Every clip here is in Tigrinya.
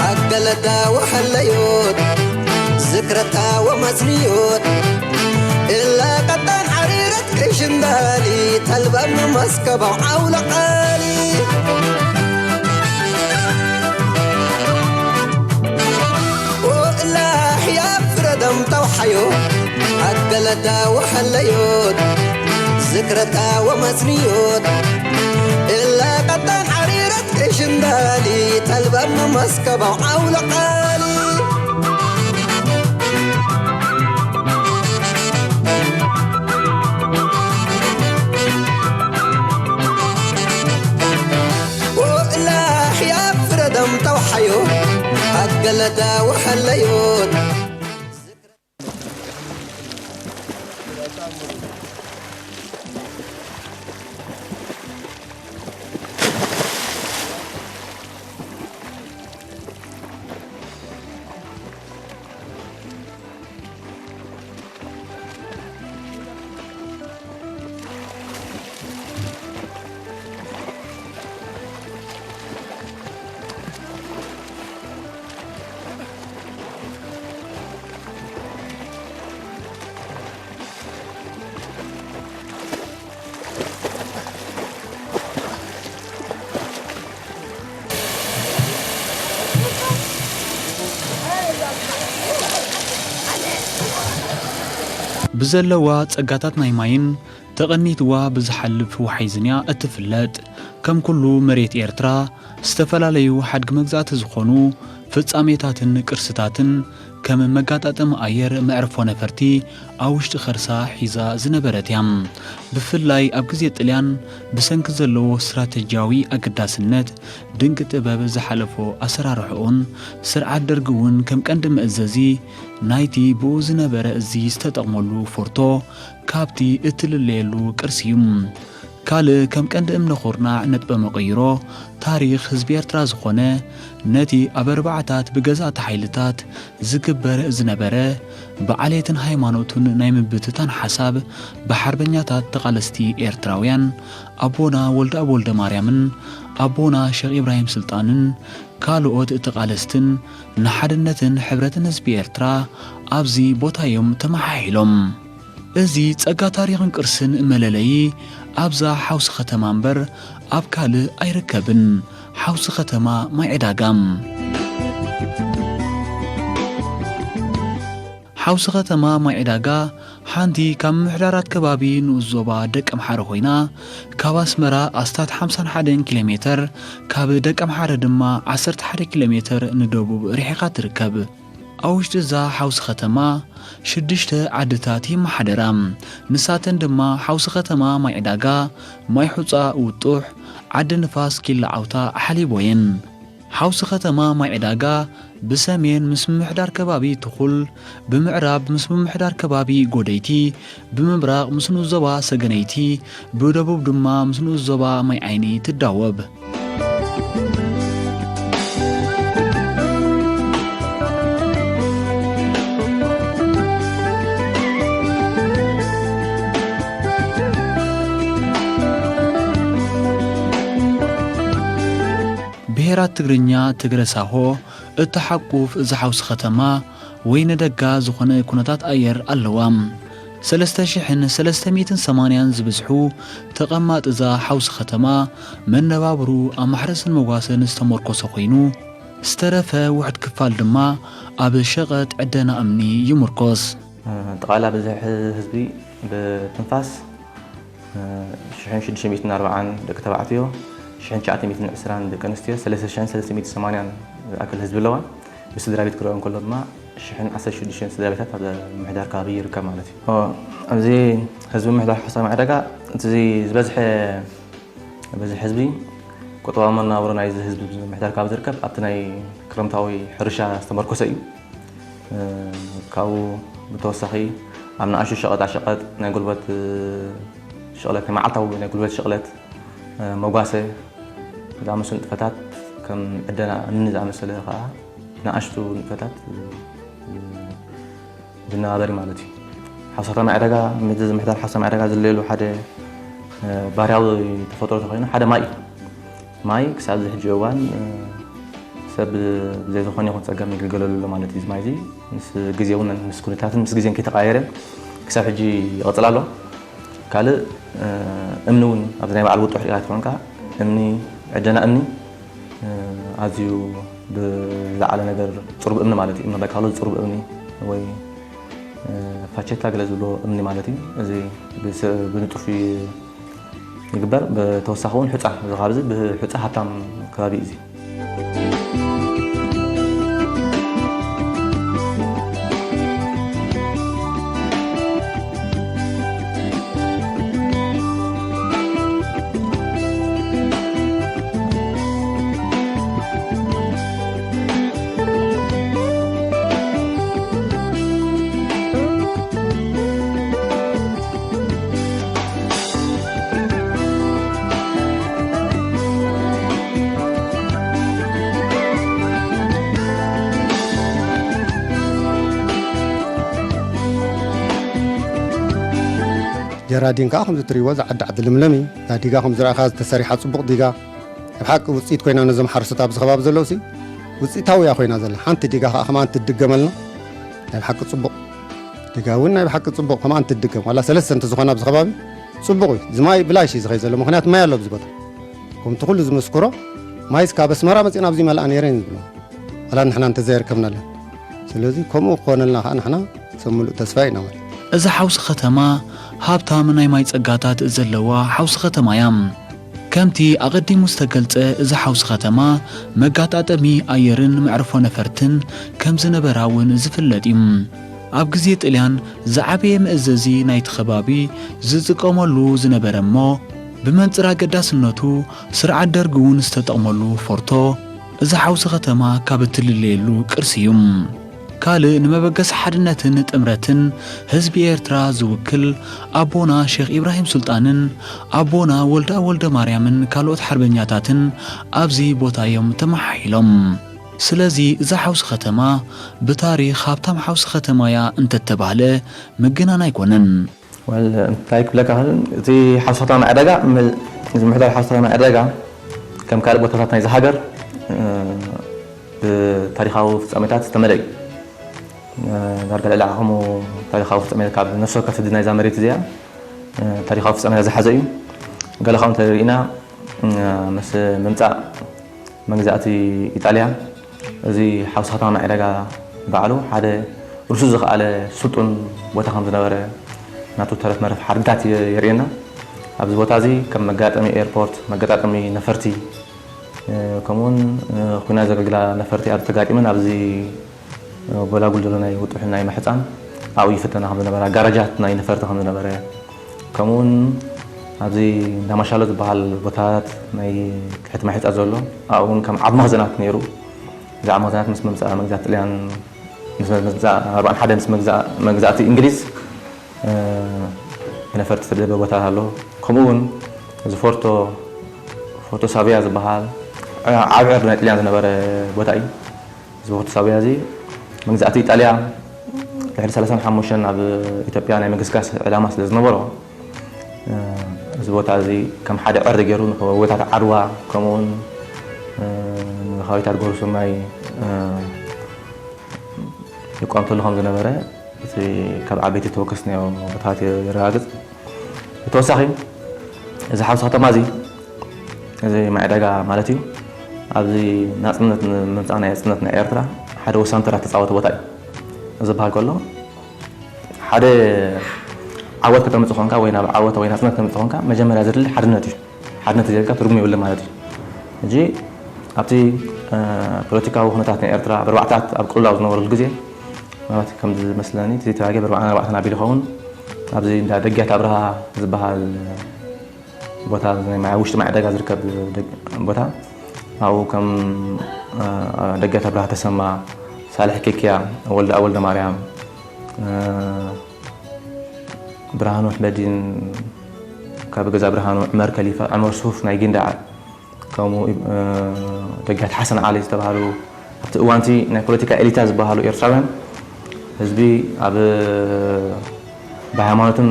ኣገለዳ ወሐለዮት ዝክረታ ወመስልዮት እላ ቀጣን ዓሪረት ቅሽንዳሊ ተልበም መስከባው ዓውለቃሊ ወእላ ሕያ ፍረደም ተውሓዮ ኣገለዳ ወሐለዮት ዝክረታ ወመስልዮት እላ ቀጣን ዓሪረት ቅሽንዳሊ ተልበም መስከባው ዓውለቃሊ ወእላ ሕያ ፍረደም ተውሓዮ ኣገለዳ ወሐለዮት ብዘለዋ ጸጋታት ናይ ማይን ተቐኒትዋ ብዝሓልፍ ወሓይዝን እያ እትፍለጥ። ከም ኩሉ መሬት ኤርትራ፣ ዝተፈላለዩ ሓድጊ መግዛእቲ ዝኾኑ ፍጻሜታትን ቅርስታትን ከም መጋጣጠሚ ኣየር፣ መዕርፎ ነፈርቲ ኣብ ውሽጢ ከርሳ ሒዛ ዝነበረት እያ። ብፍላይ ኣብ ግዜ ጥልያን ብሰንኪ ዘለዎ ስትራተጂያዊ ኣገዳስነት ድንቂ ጥበብ ዝሓለፎ ኣሰራርሕኡን ስርዓት ደርጊ እውን ከም ቀንዲ መእዘዚ ናይቲ ብኡ ዝነበረ እዚ ዝተጠቕመሉ ፎርቶ ካብቲ እትልለየሉ ቅርሲ እዩ። ካልእ ከም ቀንዲ እምነ ኩርናዕ ነጥበ መቐይሮ ታሪኽ ህዝቢ ኤርትራ ዝኾነ ነቲ ኣብ ኣርባዓታት ብገዛእቲ ሓይልታት ዝግበር ዝነበረ ብዓሌትን ሃይማኖቱን ናይ ምብትታን ሓሳብ ብሓርበኛታት ተቓለስቲ ኤርትራውያን ኣቦና ወልደኣብ ወልደማርያምን ኣቦና ሸኽ ኢብራሂም ስልጣንን ካልኦት ተቓለስትን ንሓድነትን ሕብረትን ህዝቢ ኤርትራ ኣብዚ ቦታ እዮም ተመሓሒሎም። እዚ ጸጋ ታሪኽን ቅርስን መለለዪ ኣብዛ ሓውሲ ከተማ እምበር ኣብ ካልእ ኣይርከብን። ሓውሲ ከተማ ማይ ዕዳጋ። ሓውሲ ከተማ ማይ ዕዳጋ ሓንቲ ካብ ምምሕዳራት ከባቢ ንኡስ ዞባ ደቀምሓረ ኮይና፣ ካብ ኣስመራ ኣስታት ሓምሳን ሓደን ኪሎ ሜተር፣ ካብ ደቀምሓረ ድማ ዓሰርተ ሓደ ኪሎ ሜተር ንደቡብ ርሒቓ ትርከብ። ኣብ ውሽጢ እዛ ሓውሲ ከተማ ሽዱሽተ ዓድታት ይመሓደራ። ንሳተን ድማ ሓውሲ ከተማ ማይ ዕዳጋ፣ ማይ ሑጻ ውጡሕ፣ ዓዲ ንፋስ፣ ኪላ ዓውታ፣ ሓሊቦ እየን። ሓውሲ ከተማ ማይ ዕዳጋ ብሰሜን ምስ ምምሕዳር ከባቢ ትኹል፣ ብምዕራብ ምስ ምምሕዳር ከባቢ ጎደይቲ፣ ብምብራቕ ምስ ንኡስ ዞባ ሰገነይቲ፣ ብደቡብ ድማ ምስ ንኡስ ዞባ ማይ ዓይኒ ትዳወብ። ብሄራት ትግርኛ፣ ትግረ ሳሆ፣ እትሓቁፍ እዛ ሓውሲ ከተማ ወይነ ደጋ ዝኾነ ኩነታት ኣየር ኣለዋ። ሰለስተ ሽሕን ሰለስተ ሚእትን ሰማንያን ዝብዝሑ ተቐማጢ እዛ ሓውሲ ከተማ መነባብሩ ኣብ ማሕረስን መጓሰን ዝተመርኮሰ ኮይኑ፣ ዝተረፈ ውሑድ ክፋል ድማ ኣብ ሸቐጥ ዕደና እምኒ ይምርኮስ። ጠቕላላ ብዝሒ ህዝቢ ብትንፋስ ሽሕን ሽዱሽተ ሚእትን ኣርባዓን ደቂ ተባዕትዮ፣ ሽሕን ትሽዓተ ሚእትን ዕስራን ደቂ ኣንስትዮ፣ ሰለስተ ሽሕን ሰለስተ ሚእትን ሰማንያን ዝኣክል ህዝቢ ኣለዋ። ብስድራ ቤት ክረኦ እንከሎ ድማ ሽሕን ዓሰርተ ሽዱሽተን ስድራ ቤታት ኣብ ምምሕዳር ከባቢ ይርከብ ማለት እዩ። ኦ፣ ኣብዚ ህዝቢ ምምሕዳር ሓውሲ ማይ ዕዳጋ እቲ ዝበዝሐ በዚ ህዝቢ ቁጠባዊ መነባብሮ ናይዚ ህዝቢ ምምሕዳር ካብ ዝርከብ ኣብቲ ናይ ክረምታዊ ሕርሻ ዝተመርኮሰ እዩ። እ፣ ካብኡ ብተወሳኺ ኣብ ንኣሽቱ ሸቐጣ ሸቐጥ፣ ናይ ጉልበት፣ እ፣ ሽቕለት፣ ናይ መዓልታዊ ናይ ጉልበት ሽቕለት፣ እ፣ መጓሰ ዝኣመሰሉ ንጥፈታት ከም ዕደና እምኒ ዝኣመሰለ ከዓ ንኣሽቱ ንጥፈታት፣ እ፣ ዝነባበር እዩ ማለት እዩ። ሓውሲ ከተማ ዕዳጋ፣ ምምሕዳር ሓውሲ ከተማ ዕዳጋ ዝለየሉ ሓደ፣ እ፣ ባህርያዊ ተፈጥሮ ተኾይኑ ሓደ ማይ እዩ። ማይ ክሳብ እዚ ሕጂ እዋን፣ እ፣ ሰብ ብዘይ ዝኾነ ይኹን ጸገም ይግልገለሉ ኣሎ ማለት እዩ። እዚ ማይ እዚ ምስ ግዜ እውን ምስ ኩነታትን ምስ ግዜን ከይተቐያየረ ክሳብ ሕጂ ይቕጽል ኣሎ። ካልእ፣ እ፣ እምኒ እውን ኣብዚ ናይ በዓል ውጡሕ ሪኢኻ ተኾንካ፣ እምኒ፣ ዕደና እምኒ፣ እ፣ ኣዝዩ ብዝለዓለ ነገር ጽሩብ እምኒ ማለት እዩ። እምኒ ባይካሎ ጽሩብ እምኒ ወይ፣ እ፣ ፋቸታ ገለ ዝብሎ እምኒ ማለት እዩ። እዚ ብስ-፣ ብንጡፍ ይ-፣ ይግበር። ብተወሳኺ እውን ሑጻ፣ እዚ ከባቢ እዚ ብሑጻ ሃብታም ከባቢ እዩ። እዚ ጀራዲን ከዓ ከምዚ ትሪእዎ፣ እዚ ዓዲ ዓዲ ልምለም እዩ። እዛ ዲጋ ከም ዝረኣኻ ዝተሰሪሓ ጽቡቕ ዲጋ፣ ኣብ ሓቂ ውፅኢት ኮይና ነዞም ሓረስቶት ኣብዚ ከባቢ ዘለውሲ ውፅኢታዊ እያ ኮይና ዘላ። ሓንቲ ዲጋ ከዓ ከማን ትድገመልና። ናይ ብሓቂ ጽቡቕ ዲጋ እውን ናይ ብሓቂ ጽቡቕ ከማን ትድገም። ዋላ ሰለስተ እንተዝኾና ኣብዚ ከባቢ ጽቡቕ እዩ። እዚ ማይ ብላሽ እዩ ዝኸይ ዘሎ፣ ምኽንያት ማይ ኣሎ ኣብዚ ቦታ። ከምቲ ኩሉ ዝምስክሮ፣ ማይስ ካብ ኣስመራ መፂና ኣብዚ መልኣ ነይረን ዝብሎ። ዋላ ንሕና እንተዘየርከብናለን። ስለዚ ከምኡ ክኾነልና ከዓ ንሕና ሰብ ምሉእ ተስፋ ኢና ማለት። እዛ ሓውሲ ከተማ ሃብታም ናይ ማይ ጸጋታት ዘለዋ ሓውሲ ከተማ እያ። ከምቲ ኣቐዲሙ ዝተገልጸ፣ እዛ ሓውሲ ከተማ መጋጣጠሚ ኣየርን መዕርፎ ነፈርትን ከም ዝነበራ እውን ዝፍለጥ እዩ። ኣብ ግዜ ጥልያን ዝዓበየ መእዘዚ ናይቲ ከባቢ ዝጥቀመሉ ዝነበረ እሞ፣ ብመንጽር ኣገዳስነቱ ስርዓት ደርጊ እውን ዝተጠቕመሉ ፎርቶ፣ እዛ ሓውሲ ከተማ ካብ እትልለየሉ ቅርሲ እዩ። ካልእ ንመበገሲ ሓድነትን ጥምረትን ህዝቢ ኤርትራ ዝውክል ኣቦና ሼኽ ኢብራሂም ሱልጣንን ኣቦና ወልደኣብ ወልደማርያምን ካልኦት ሓርበኛታትን ኣብዚ ቦታ እዮም ተመሓይሎም። ስለዚ እዛ ሓውሲ ከተማ ብታሪኽ ሃብታም ሓውሲ ከተማ እያ እንተተባህለ ምግናን ኣይኮነን። ወል፣ እንታይ ክብለካ ክእል፣ እቲ ሓውሲ ከተማ ማይ ዕዳጋ፣ ም-፣ እዚ ምሕደራ ሓውሲ ከተማ ማይ ዕዳጋ ከም ካልእ ቦታታት ናይዚ ሃገር፣ እ፣ ብታሪኻዊ ፍጻሜታት ዝተመልአ እዩ። እ፣ ዳርጋ ልዕሊ ዓቕሙ ታሪኻዊ ፍጻሜ ካብ ነፍሲ ወከፍ ህዝቢ ናይዛ መሬት እዚኣ፣ እ፣ ታሪኻዊ ፍጻሜታት ዝሓዘ እዩ። ገለ ካብኡ እንተሪእና፣ እ፣ ምስ ምምጻእ መግዛእቲ ኢጣልያ፣ እዚ ሓውሲ ከተማ ማይ ዕዳጋ ባዕሉ ሓደ ርሱን ዝኸኣለ ስልጡን ቦታ ከም ዝነበረ ናቱ ተረፍ መረፍ ሓድግታት የ-፣ የርእየና። ኣብዚ ቦታ እዚ ከም መጋጠሚ ኤርፖርት፣ መገጣጠሚ ነፈርቲ፣ እ፣ ከምኡውን፣ እ፣ ኩናት ዘገልግላ ነፈርቲ ኣብ ተጋጢመን ኣብዚ፣ እ፣ ጎላጉል ዘሎ ናይ ውጡሕ ናይ ምሕጻን ኣብኡ ይፍተና ከም ዝነበራ፣ ጋራጃት ናይ ነፈርቲ ከም ዝነበረ፣ ከምኡውን ኣብዚ እንዳ ማሻሎ ዝበሃል ቦታታት ናይ ትሕቲ ማይ ሕጻ ዘሎ፣ ኣብኡ እውን ከም ዓቢ መኽዘናት ነይሩ። እዚ ዓቢ መኽዘናት ምስ ምምጻእ መግዛእቲ ጥልያን፣ ምስ ምምጻእ ኣርባዓን ሓደን ምስ መግዛእ-፣ መግዛእቲ እንግሊዝ፣ እ፣ ብነፈርቲ ዝተደበ ቦታታት ኣሎ። ከምኡ እውን እዚ ፎርቶ፣ ፎርቶ ሳቪያ ዝበሃል፣ እ፣ ዓቢ ዕርዲ ናይ ጥልያን ዝነበረ ቦታ እዩ። እዚ ፎርቶ ሳቪያ እዚ መግዛእቲ ኢጣልያ ልዕሊ ሰላሳን ሓሙሽተን ኣብ ኢትዮጵያ ናይ ምግስጋስ ዕላማ ስለ ዝነበሮ፣ እ፣ እዚ ቦታ እዚ ከም ሓደ ዕርዲ ገይሩ ንጎቦታት ዓድዋ፣ ከምኡውን፣ እ፣ ንከባቢታት ጎርሱማይ፣ እ፣ ይቋም ተሎ ከም ዝነበረ እቲ ካብ ዓበይቲ ተወከስናዮ ቦታታት የረጋግጽ። ብተወሳኺ፣ እዚ ሓውሲ ከተማ እዚ፣ እዚ ማይ ዕዳጋ ማለት እዩ፣ ኣብዚ ናጽነት ን-፣ ምምጻእ ናይ ናጽነት ናይ ኤርትራ ሓደ ወሳኒ ተራ ዝተጻወተ ቦታ እዩ። እዚ ዝበሃል ከሎ፣ ሓደ ዓወት ከተምጽእ ኮንካ ወይ ናብ ዓወት ወይ ናጽነት ከተምጽእ ኮንካ፣ መጀመርያ ዘድሊ ሓድነት እዩ። ሓድነት ዘየልካ ትርጉም የብሉ ማለት እዩ። ሕጂ ኣብቲ፣ እ፣ ፖለቲካዊ ኩነታት ናይ ኤርትራ ብኣርባዕታት ኣብ ቅልውላው ዝነበረሉ ግዜ፣ ምናልባት ከም ዝመስለኒ፣ እቲ ተጋግየ ብኣርባዓን ኣርባዕተን ኣቢሉ ይኸውን፣ ኣብዚ እንዳ ደጊያት ኣብርሃ ዝበሃል ቦታ፣ ናይ ማይ፣ ውሽጢ ማይ ዕዳጋ ዝርከብ ደግ-፣ ቦታ፣ ኣብኡ ከም፣ እ፣ ደጊያት ኣብርሃ ተሰማ፣ ሳልሕ ኬክያ፣ ወልደኣብ ወልደማርያም፣ እ፣ ብርሃኑ ኣሕመዲን፣ ካብ ገዛ ብርሃኑ፣ ዑመር ከሊፋ፣ ዑመር ሱፍ ናይ ጊንዳዕ፣ ከምኡ፣ እ፣ ደጊያት ሓሰን ዓሊ ዝተባህሉ፣ ኣብቲ እዋንቲ ናይ ፖለቲካ ኤሊታ ዝበሃሉ ኤርትራውያን፣ ህዝቢ ኣብ፣ ብሃይማኖትን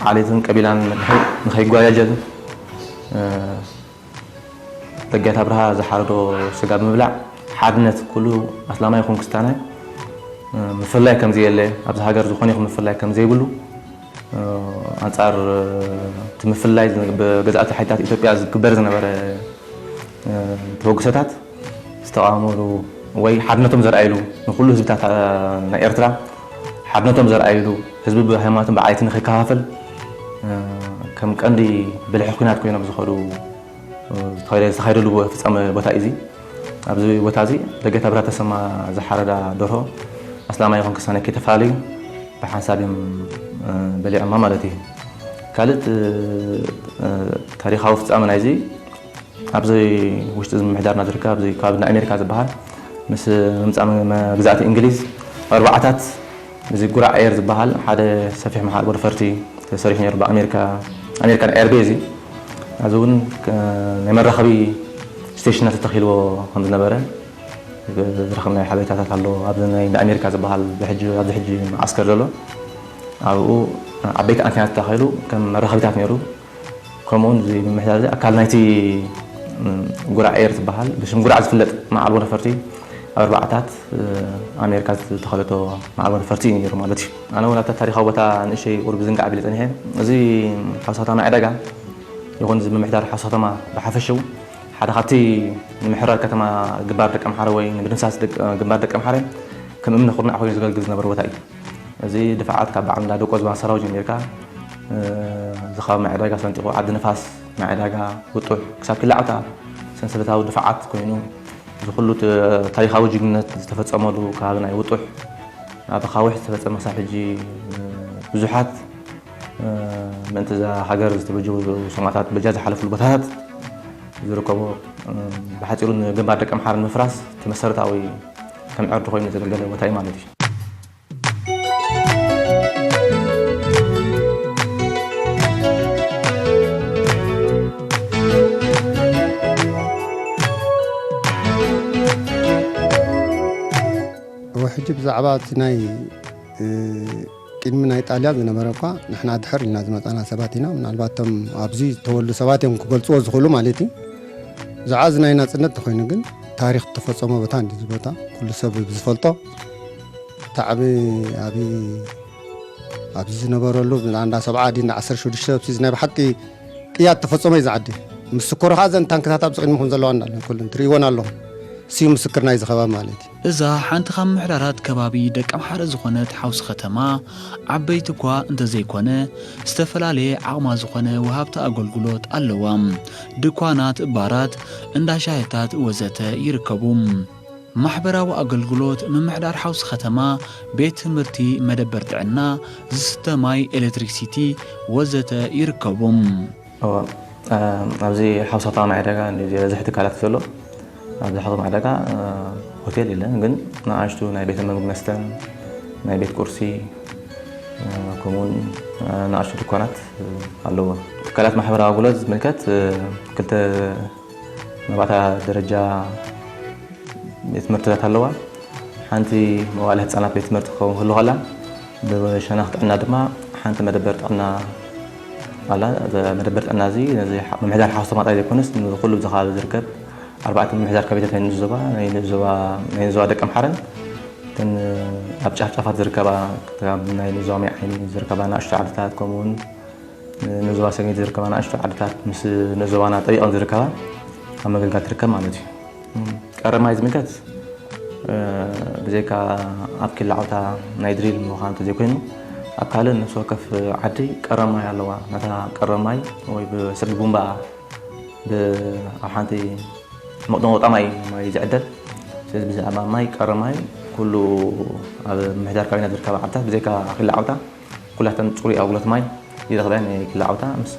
ዓሌትን ቀቢላን ንኸይ-፣ ንኸይጓጃጀል፣ እ፣ ደጊያት ኣብርሃ ዝሓረዶ ስጋ ብምብላዕ፣ ሓድነት ኩሉ ኣስላማይ ይኹን ክስታናይ ምፍላይ ከም ዘየለ፣ ኣብዚ ሃገር ዝኾነ ይኹን ምፍላይ ከም ዘይብሉ፣ ኣንጻር እቲ ምፍላይ ብገዛእቲ ሓይልታት ኢትዮጵያ ዝግበር ዝነበረ ተበግሶታት ዝተቓወሙሉ ወይ ሓድነቶም ዘርኣይሉ፣ ንኹሉ ህዝብታት ናይ ኤርትራ ሓድነቶም ዘርኣይሉ፣ ህዝቢ ብሃይማኖትን ብዓሌትን ንኸይከፋፈል ከም ቀንዲ ብልሒ ኲናት ኮይኖም ዝኸዱ ዝተኻየደሉ ፍጻመ ቦታ እዩ እዚ። ኣብዚ ቦታ እዚ ደገታ ብራ ተሰማ ዝሓረዳ ደርሆ ኣስላማይ ይኹን ክስታናይ ከይተፈላለዩ ብሓንሳብ እዮም በሊዖማ ማለት እዩ። ካልእ ታሪኻዊ ፍጻመ ናይዚ ኣብዚ ውሽጢ እዚ ምምሕዳርና ዝርከብ ኣብዚ ከባቢ ናይ ኣሜሪካ ዝበሃል ምስ ምምፃእ መ- መ- መግዛእቲ እንግሊዝ ኣርባዓታት እዚ ጉራዕ ኤር ዝበሃል ሓደ ሰፊሕ መሓል ወርፈርቲ ተሰሪሑ ነይሩ ብኣሜሪካ ኣሜሪካን ኤርቤዝ እዩ። ኣብዚ እውን ከ- ናይ መራኸቢ ስቴሽናት ተተኺልዎ ከም ዝነበረ ዝረኸብናዮ ሓበሬታታት ኣሎ። ኣብዚ ናይ እንዳ ኣሜሪካ ዝበሃል ብሕጂ ኣብዚ ሕጂ መዓስከር ዘሎ ኣብኡ ዓበይቲ ኣንቴናት ተተኺሉ ከም መራኸቢታት ነይሩ። ከምኡውን እዚ ምምሕዳር እዚ ኣካል ናይቲ ጉራዕ ኤር ዝበሃል ብሽም ጉራዕ ዝፍለጥ መዓል ወረፈርቲ ኣብ ኣርባዕታት ኣሜሪካ ዝተኸለቶ መዓል ወረፈርቲ እዩ ነይሩ ማለት እዩ። ኣነ እውን ኣብታ ታሪካዊ ቦታ ንእሽተይ ቁሩብ ዝንጋዕ ቢለ ጸኒሐ። እዚ ሓውሲ ከተማ ዕዳጋ ይኹን እዚ ምምሕዳር ሓውሲ ከተማ ብሓፈሽኡ ሓደ ካብቲ ንምሕራር ከተማ ግንባር ደቀምሓረ ወይ ንምድምሳስ ግንባር ደቀምሓረ ከም እምነ ኩርናዕ ኮይኑ ዘገልግል ዝነበረ ቦታ እዩ። እዚ ድፋዓት ካብ በዓል እንዳ ደቆ ዝባን ሰራው ጀሚርካ እዚ ካብ ማይ ዕዳጋ ሰንጢቑ ዓዲ ንፋስ፣ ማይ ዕዳጋ፣ ውጡሕ ክሳብ ክላዕታ ሰንሰለታዊ ድፋዓት ኮይኑ እዚ ኩሉ ታሪኻዊ ጅግንነት ዝተፈጸመሉ ከባቢ ናይ ውጡሕ ኣብ ኣኻውሕ ዝተፈጸመ ክሳብ ሕጂ ብዙሓት ምእንቲ እዛ ሃገር ዝተበጀዉ ሰማእታት በጃ ዝሓለፍሉ ቦታታት ዝርከቦ ብሓፂሩ ንግንባር ደቂ ኣምሓራ ንምፍራስ እቲ መሰረታዊ ከም ዕርዲ ኮይኑ ዘገልገለ ቦታ እዩ ማለት እዩ። ሕጂ ብዛዕባ እቲ ናይ ቅድሚ ናይ ጣልያን ዝነበረ እኳ ንሕና ድሕር ኢልና ዝመፃና ሰባት ኢና። ምናልባት እቶም ኣብዚ ዝተወልዱ ሰባት እዮም ክገልፅዎ ዝኽእሉ ማለት እዩ። ብዛዕባ እዚ ናይ ናፅነት ተኮይኑ ግን ታሪክ ዝተፈፀሞ ቦታ እንዲ እዚ ቦታ ኩሉ ሰብ ብዝፈልጦ ብጣዕሚ ኣብ ኣብዚ ዝነበረሉ እንዳ ሰብዓ ዲ እንዳ ዓሰርተ ሽዱሽተ ናይ ብሓቂ ቅያት ተፈጸመ እዩ ዝዓዲ። ምስክሩ ኸዓ እዘን ታንክታት ኣብዚ ቅድሚኹም ዘለዋ እንዳለን ኩለን ትርእይወን ኣለኹም። እሱ እዩ ምስክር ናይዚ ከባቢ ማለት እዩ። እዛ ሓንቲ ካብ ምምሕዳራት ከባቢ ደቀምሓረ ዝኾነት ሓውሲ ከተማ ዓበይቲ እኳ እንተዘይኮነ ዝተፈላለየ ዓቕማ ዝኾነ ወሃብቲ ኣገልግሎት ኣለዋ። ድኳናት፣ ባራት፣ እንዳ ሻሂታት ወዘተ ይርከቡ። ማሕበራዊ ኣገልግሎት፣ ምምሕዳር ሓውሲ ከተማ፣ ቤት ትምህርቲ፣ መደበር ጥዕና፣ ዝስተ ማይ፣ ኤሌክትሪክሲቲ ወዘተ ይርከቡ። እወ፣ ኣብዚ ሓውሲ ከተማ ማይ ዕዳጋ እንድዩ ዝበዝሕ ትካላት ዘሎ። ኣብዚ ሓውሲ ማይ ዕዳጋ ሆቴል የለን፣ ግን ንኣሽቱ ናይ ቤተ ምግቢ መስተን ናይ ቤት ቁርሲ ከምኡውን ንኣሽቱ ድኳናት ኣለዎ። ትካላት ማሕበራዊ ኣገልግሎት ዝምልከት ክልተ መባእታ ደረጃ ቤት ትምህርትታት ኣለዋ። ሓንቲ መዋእለ ህፃናት ቤት ትምህርቲ ክኸውን ክህሉ ከላ ብሸነኽ ጥዕና ድማ ሓንቲ መደበር ጥዕና ኣላ። እዛ መደበር ጥዕና እዚ ነዚ ምምሕዳር ሓውሲ ማጣይ ዘይኮነስ ንዚ ኩሉ ብዚ ከባቢ ዝርከብ ኣርባዕተ ምምሕዳር ካቢታት ናይ ንኡስ ዞባ ናይ ንኡስ ዞባ ናይ ንኡስ ዞባ ደቂ ኣምሓረን እተን ኣብ ጫፍ ጫፋት ዝርከባ ናይ ንኡስ ዞባ ማይ ዓይኒ ዝርከባ ንኣሽቱ ዓድታት ከምኡ እውን ንዞባ ሰሜን ዝርከባ ንኣሽቱ ዓድታት ምስ ንዞባና ጠቢቐን ዝርከባ ኣብ ምግልጋል ትርከብ ማለት እዩ። ቀረብ ማይ ዝምልከት ብዘይካ ኣብ ክሊ ዓውታ ናይ ድሪል ምዃኑ እንተዘይኮይኑ ኣብ ካልእ ነፍሲ ወከፍ ዓዲ ቀረብ ማይ ኣለዋ። ነታ ቀረብ ማይ ወይ ብሰብ ቡምባ ኣብ ሓንቲ መቕደም ወጣ ማይ ማይ ዝዕደል። ስለዚ ብዛዕባ ማይ ቀረብ ማይ ኩሉ ኣብ ምሕዳር ከባቢና ዝርከባ ዓድታት ብዘይካ ክሊ ዓውታ ኩላተን ፅሩይ ኣገልግሎት ማይ ይረኽባ ናይ ክሊ ዓውታ ምስ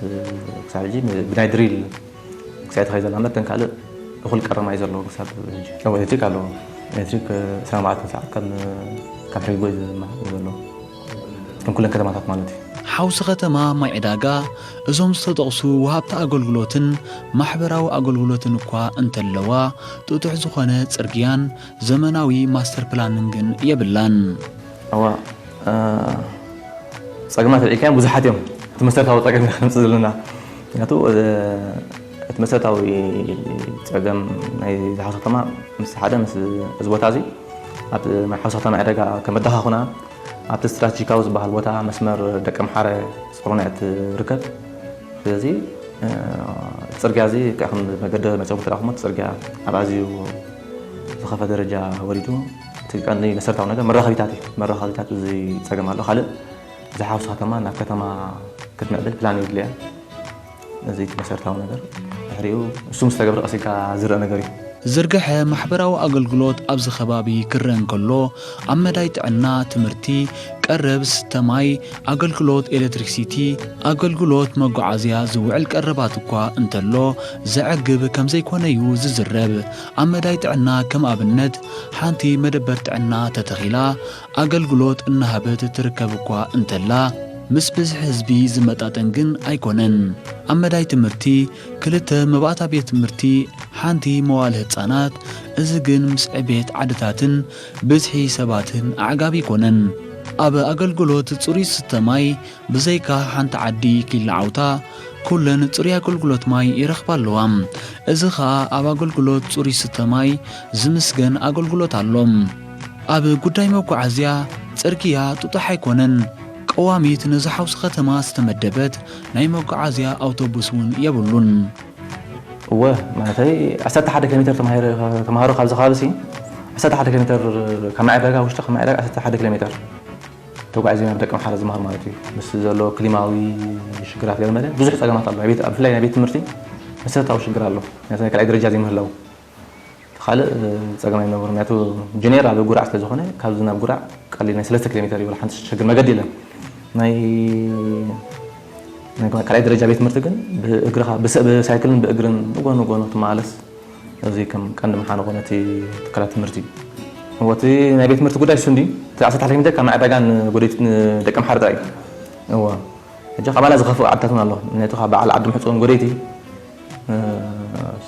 ክሳብ ሕጂ ብናይ ድሪል ክሳብ ተኸይ ዘላ እምበር ተን ካልእ እኹል ቀረብ ማይ ዘለዎ ክሳብ ሕጂ። እወ ኤሌክትሪክ ኣለዎ። ኤሌክትሪክ ዕስራን ኣርባዕተን ሰዓት ከም ከም ሕጊ ጎይ ዝመሃር ዘሎ ከም ኩለን ከተማታት ማለት እዩ። ሓውሲ ከተማ ማይ ዕዳጋ እዞም ዝተጠቕሱ ወሃብቲ ኣገልግሎትን ማሕበራዊ ኣገልግሎትን እኳ እንተለዋ ጥጡሕ ዝኾነ ፅርግያን ዘመናዊ ማስተር ፕላኒንግን የብላን። እዋ ጸገማት ርኢካዮም ብዙሓት እዮም። እቲ መሰረታዊ ጸገም ኢና ክነምጽእ ዘለና። ምክንያቱ እቲ መሰረታዊ ጸገም ናይ ሓውሲ ከተማ ምስ ሓደ፣ ምስ እዚ ቦታ እዚ ኣብ ናይ ሓውሲ ከተማ ዕዳጋ ከመዳኻኹና ኣብቲ ስትራቴጂካዊ ዝበሃል ቦታ መስመር ደቀምሓረ ጾሮና እያ ትርከብ። ስለዚ፣ እ፣ ጽርግያ እዚ ከም መገዲ መጨረሻ ተራኽሞ ጽርግያ ኣብ ኣዝዩ ዝኸፈ ደረጃ ወሪዱ። እቲ ቀንዲ መሰረታዊ ነገር መራኸቢታት እዩ። መራኸቢታት እዚ ጸገም ኣሎ። ካልእ እዚ ሓውሲ ከተማ ናብ ከተማ ክትምዕብል ፕላን የድልያ። እዚ እቲ መሰረታዊ ነገር። ድሕሪኡ እሱ ምስ ተገብረ ቀስ ኢልካ ዝረአ ነገር እዩ። ዝርግሐ ማሕበራዊ ኣገልግሎት ኣብዚ ከባቢ ክረአ እንከሎ፣ ኣብ መዳይ ጥዕና፣ ትምህርቲ፣ ቀረብ ዝስተ ማይ፣ ኣገልግሎት ኤሌክትሪክሲቲ፣ ኣገልግሎት መጓዓዝያ ዝውዕል ቀረባት እኳ እንተሎ፣ ዘዕግብ ከም ዘይኮነ እዩ ዝዝረብ። ኣብ መዳይ ጥዕና ከም ኣብነት፣ ሓንቲ መደበር ጥዕና ተተኺላ፣ ኣገልግሎት እናሃበት ትርከብ እኳ እንተላ፣ ምስ ብዝሒ ህዝቢ ዝመጣጠን ግን ኣይኮነን። ኣብ መዳይ ትምህርቲ፣ ክልተ መባእታ ቤት ትምህርቲ፣ ሓንቲ መዋለ ህጻናት፣ እዚ ግን ምስ ዕቤት ዓድታትን ብዝሒ ሰባትን ኣዕጋቢ ኣይኮነን። ኣብ ኣገልግሎት ጽሩይ ዝስተ ማይ፣ ብዘይካ ሓንቲ ዓዲ ኪላ ዓውታ፣ ኩለን ጽሩይ ኣገልግሎት ማይ ይረኽባ ኣለዋ። እዚ ኸኣ ኣብ ኣገልግሎት ጽሩይ ዝስተ ማይ ዝምስገን ኣገልግሎት ኣሎ። ኣብ ጉዳይ መጓዓዝያ፣ ጽርግያ ጥጡሕ ኣይኮነን። ቀዋሚት ነዚ ሓውሲ ከተማ ዝተመደበት ናይ መጓዓዝያ ኣውቶቡስ እውን የብሉን። እወ፣ ማለተይ ዓሰርተ ሓደ ኪሎ ሜተር ተማሂረ-፣ ተማሃሮ ካብዚ ከባቢ ሲ፣ ዓሰርተ ሓደ ኪሎ ሜተር ካብ ማይ ዕዳጋ፣ ውሽጢ ካብ ማይ ዕዳጋ ዓሰርተ ሓደ ኪሎ ሜተር ተጓዒዞም ናብ ደቀምሓረ ዝመሃሩ ማለት እዩ። ምስ ዘሎ ክሊማዊ ሽግራት ገለ መለ ብዙሕ ጸገማት ኣሎ። ኣብ ቤት-፣ ብፍላይ ናይ ቤት ትምህርቲ መሰረታዊ ሽግር ኣሎ። ምክንያቱ ናይ ካልኣይ ደረጃ ዘይምህላው። ካልእ ጸገም ኣይነበሮም። ምክንያቱ ጀኔር ኣብ ጉራዕ ስለ ዝኾነ፣ ካብዚ ናብ ጉራዕ ቀሊል ናይ ሰለስተ ኪሎ ሜተር እዩ፣ ሓንቲ ሸግር መገዲ የለን። ናይ፣ ናይ ካልኣይ ደረጃ ቤት ትምህርቲ ግን ብእግርኻ፣ ብሰ-፣ ብሳይክልን ብእግርን ንጎኒ ንጎኒ ክትመላለስ፣ እዚ ከም ቀንዲ መሓነ ኮነ እቲ ትካላት ትምህርቲ። እወ፣ እቲ ናይ ቤት ትምህርቲ ጉዳይ እሱ እንዲ፣ እቲ ዓሰርተ ሓደ ኪሎ ሜተር ካብ ማዕዳጋ ንጎደይት-፣ ንደቀምሓረ ጥራይ እዩ። እወ። ሕጂ ካባና ዝኸፍእ ዓድታት እውን ኣሎ። ምክንያቱ ካብ በዓል ዓዲ ምሕፁን ጎደይቲ፣ እ፣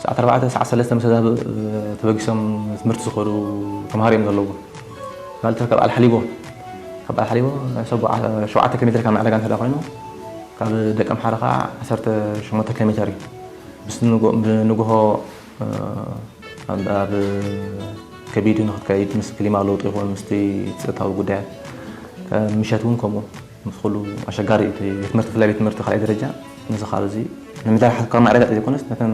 ሰዓት ኣርባዕተ፣ ሰዓት ሰለስተ ምስ ህዝቢ፣ እ፣ ተበጊሶም ትምህርቲ ዝኸዱ ተምሃሮ እዮም ዘለዉ። ካልእ ካብ ኣልሓሊቦ፣ ካብ ኣልሓሊቦ ሰብ ሸውዓተ ኪሎ ሜትር ካብ ማዕዳጋ እንተ ደኣ ኮይኑ፣ ካብ ደቀምሓረ ከዓ ዓሰርተ ሸሞንተ ኪሎ ሜትር እዩ። ምስ ንጎ-፣ ብንግሆ፣ እ፣ ኣብ፣ ኣብ ከቢዱ ንክትከይድ ምስ ክሊማ ለውጢ ይኹን ምስቲ ጸጥታዊ ጉዳያት፣ እ፣ ምሸት እውን ከምኡ። ምስ ኩሉ ኣሸጋሪ እዩ እቲ ቤት ትምህርቲ፣ ብፍላይ ቤት ትምህርቲ ካልኣይ ደረጃ። ነዚ ከባቢ እዚ ንምሕዳር ካብ ማዕረጋ ዘይኮነስ፣ ነተን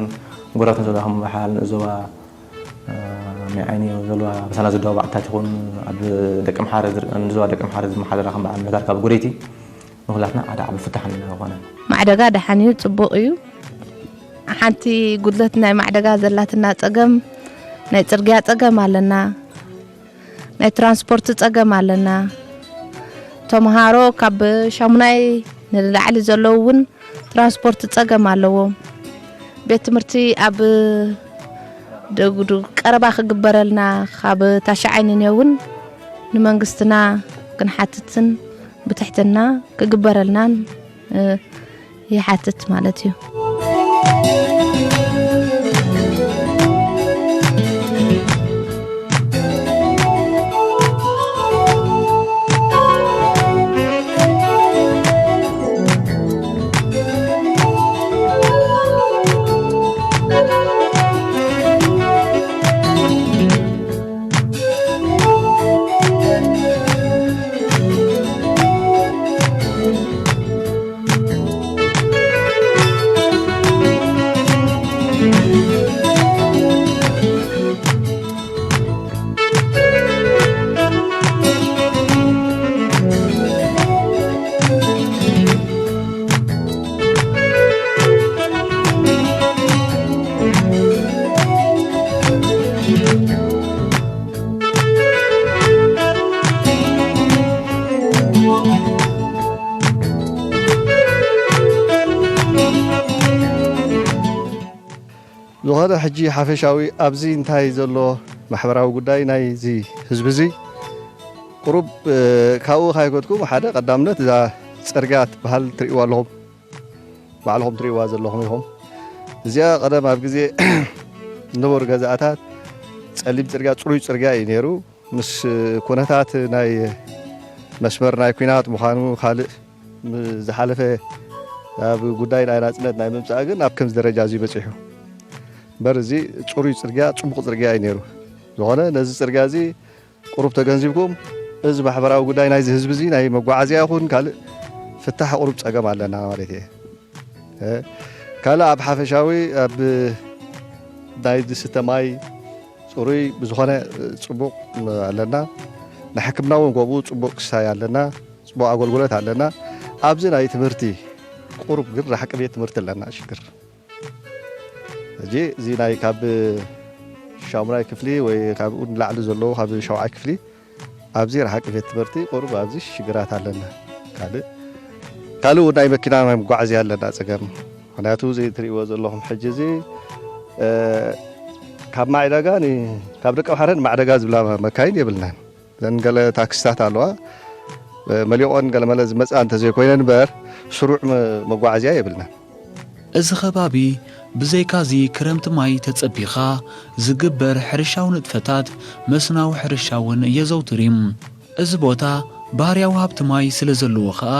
ጎረባብቲ ዘለዋ ከም በሓል ንእዞባ፣ እ፣ ማይ ዓይኒ ዘለዋ በሳና ዝደዋወ ዓድታት ይኹን፣ ኣብ ደቀምሓረ ዝር-፣ ንዞባ ደቀምሓረ ዝመሓደራ ከም በዓል ምሕዳር ካብ ጎረይቲ ንኹላትና ሓደ ዓቢ ፍታሕ ዝኾነ። ማዕደጋ ደሓን እዩ፣ ጽቡቕ እዩ። ሓንቲ ጉድለት ናይ ማዕደጋ ዘላትና ጸገም፣ ናይ ጽርግያ ጸገም ኣለና። ናይ ትራንስፖርት ጸገም ኣለና። ተምሃሮ ካብ ሻሙናይ ንላዕሊ ዘለዉ እውን ትራንስፖርት ጸገም ኣለዎም። ቤት ትምህርቲ ኣብ ደጉ-፣ ቀረባ ክግበረልና ካብ ታሽዓይ ንኔ እውን ንመንግስትና ክንሓትትን ብትሕትና ክግበረልናን፣ እ፣ ይሓትት ማለት እዩ። ዝኾነ ሕጂ ሓፈሻዊ ኣብዚ እንታይ ዘሎ ማሕበራዊ ጉዳይ ናይዚ ህዝቢ እዚ ቁሩብ፣ እ፣ ካብኡ ካይገድኩም ሓደ ቀዳምነት እዛ ጽርግያ ትበሃል ትርእይዋ ኣለኹም። ባዕልኹም ትርእይዋ ዘለኹም ኢኹም። እዚኣ ቀደም ኣብ ግዜ ዝነበሩ ገዛእታት ጸሊም ጽርግያ፣ ጽሩይ ጽርግያ እዩ ነይሩ። ምስ ኩነታት ናይ መስመር ናይ ኲናት ምዃኑ ካልእ ም-፣ ዝሓለፈ ኣብ ጉዳይ ናይ ናጽነት ናይ ምምጻእ ግን ኣብ ከምዚ ደረጃ እዚ በጺሑ። እምበር እዚ ጽሩይ ጽርግያ፣ ጽቡቕ ጽርግያ እዩ ነይሩ። ዝኾነ ነዚ ጽርግያ እዚ ቁሩብ ተገንዚብኩም፣ እዚ ማሕበራዊ ጉዳይ ናይዚ ህዝቢ እዚ ናይ መጓዓዝያ ይኹን ካልእ ፍታሕ ቁሩብ ጸገም ኣለና ማለት እየ። እ፣ ካልእ ኣብ ሓፈሻዊ ኣብ ናይ ዝስተ ማይ ጽሩይ ብዝኾነ ጽቡቕ ኣለና። ንሕክምና እውን ከምኡ ጽቡቕ ክሳይ ኣለና፣ ጽቡቕ ኣገልግሎት ኣለና። ኣብዚ ናይ ትምህርቲ ቁሩብ ግን ርሓቂ ቤት ትምህርቲ ኣለና ሽግር። ሕጂ እዚ ናይ ካብ ሻሙናይ ክፍሊ ወይ ካብኡ ንላዕሊ ዘለዉ ካብ ሻውዓይ ክፍሊ ኣብዚ ርሓቂ ቤት ትምህርቲ ቁሩብ ኣብዚ ሽግራት ኣለና። ካልእ ካልእ እውን ናይ መኪና ናይ መጓዓዝያ ኣለና ጸገም። ምኽንያቱ እዚ ትርእይዎ ዘለኹም ሕጂ እዚ፣ እ፣ ካብ ማዕዳጋ ን-፣ ካብ ደቀምሓረ ንማዕዳጋ ዝብላ መካይን የብልናን። እዘን ገለ ታክሲታት ኣለዋ። እ፣ መሊቖን ገለመለ ዝመጽኣ እንተዘይኮይነን እምበር ስሩዕ መ-፣ መጓዓዝያ የብልናን። እዚ ከባቢ ብዘይካዚ ክረምቲ ማይ ተጸቢኻ ዝግበር ሕርሻዊ ንጥፈታት መስናዊ ሕርሻ እውን የዘውትር እዩ። እዚ ቦታ ባህርያዊ ሃብቲ ማይ ስለ ዘለዎ ኸኣ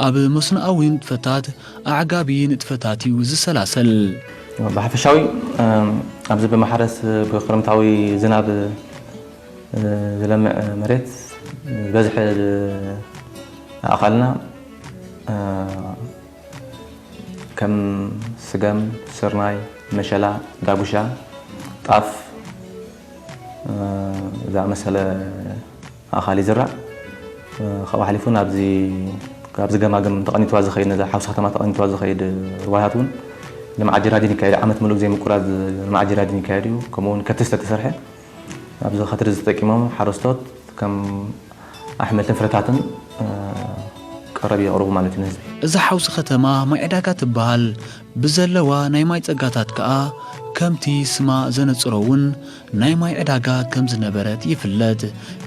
ኣብ መስኖኣዊ ንጥፈታት ኣዕጋቢ ንጥፈታት እዩ ዝሰላሰል። ብሓፈሻዊ፣ እም፣ ኣብዚ ብማሕረስ ብክረምታዊ ዝናብ፣ እ፣ ዝለምዕ መሬት ዝበዝሐ ኣእኻልና፣ እ፣ ከም ስገም፣ ስርናይ፣ መሸላ፣ ዳጉሻ፣ ጣፍ፣ እ፣ ዝኣመሰለ ኣእኻል ይዝራእ። እ፣ ካብኡ ሓሊፉ ናብዚ፣ ካብዚ ገማግም ተቐኒትዋ ዝኸይድ፣ ነዛ ሓውሲ ከተማ ተቐኒትዋ ዝኸይድ ሩባታት እውን ልምዓት ጀራዲን ይካየድ። ዓመት ምሉእ ዘይምቁራዝ ልምዓት ጀራዲን ይካየድ እዩ። ከምኡ እውን ከትሪ ዝተተሰርሐ ኣብዚ ከትሪ ተጠቂሞም ሓረስቶት ከም ኣሕምልትን ፍረታትን፣ እ፣ ቀረብ የቕርቡ ማለት እዩ ንህዝቢ። እዛ ሓውሲ ከተማ ማይ ዕዳጋ ትበሃል። ብዘለዋ ናይ ማይ ጸጋታት ከኣ ከምቲ ስማ ዘነጽሮ እውን ናይ ማይ ዕዳጋ ከም ዝነበረት ይፍለጥ።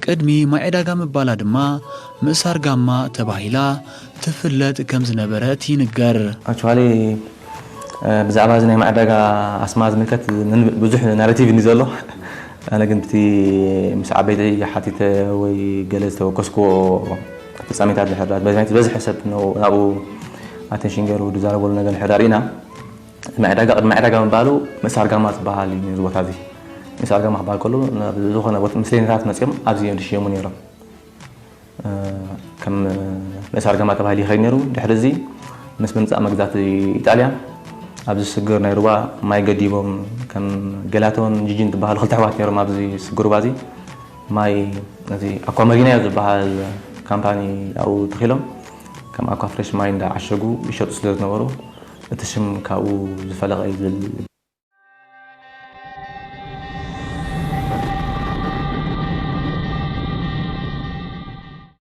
ቅድሚ ማይ ዕዳጋ ምባላ ድማ ምእሳር ጋማ ተባሂላ ትፍለጥ ከም ዝነበረት ይንገር። ኣክቹዋሊ፣ እ፣ ብዛዕባ እዚ ናይ ማይ ዕዳጋ ኣስመራ ዝምልከት ምን-፣ ብዙሕ ናራቲቭ እዩ ዘሎ። ኣነ ግን ብቲ ምስ ዓበይቲ ሓቲተ ወይ ገለ ዝተወከስክዎ ፍጻሜታት ድሕር ዳር፣ በዚ ዝበዝሐ ሰብ ነው-፣ ናብኡ ኣቴንሽን ገይሩ ዝዛረበሉ ነገር ድሕር ዳር ኢና። ማይ ዕዳጋ፣ ቅድሚ ማይ ዕዳጋ ምባሉ ምእሳር ጋማ ዝበሃል እዩ ነዚ ቦታ እዚ። ምእሳር ጋማ ክበሃል ከሎ፣ ናብ ዝኾነ ቦታ ምስሌነታት መጺኦም ኣብዚ እዮም ዝሽየሙ ነይሮም። እ፣ ከም ምእሳር ጋማ ተባሂሉ ይኸይድ ነይሩ። ድሕሪ እዚ ምስ ምምጻእ መግዛእቲ ኢጣልያ ኣብዚ ስግር ናይ ሩባ ማይ ገዲቦም፣ ከም ገላቶን ጂጂን ዝበሃሉ ክልተ ኣሕዋት ነይሮም ኣብዚ ስግር ሩባ እዚ። ማይ እዚ ኣኳ መሪናዮ ዝበሃል ካምፓኒ ኣብኡ ተኺሎም ከም ኣኳ ፍሬሽ ማይ እንዳዓሸጉ ይሸጡ ስለ ዝነበሩ እቲ ሽም ካብኡ ዝፈለቐ እዩ ዝብል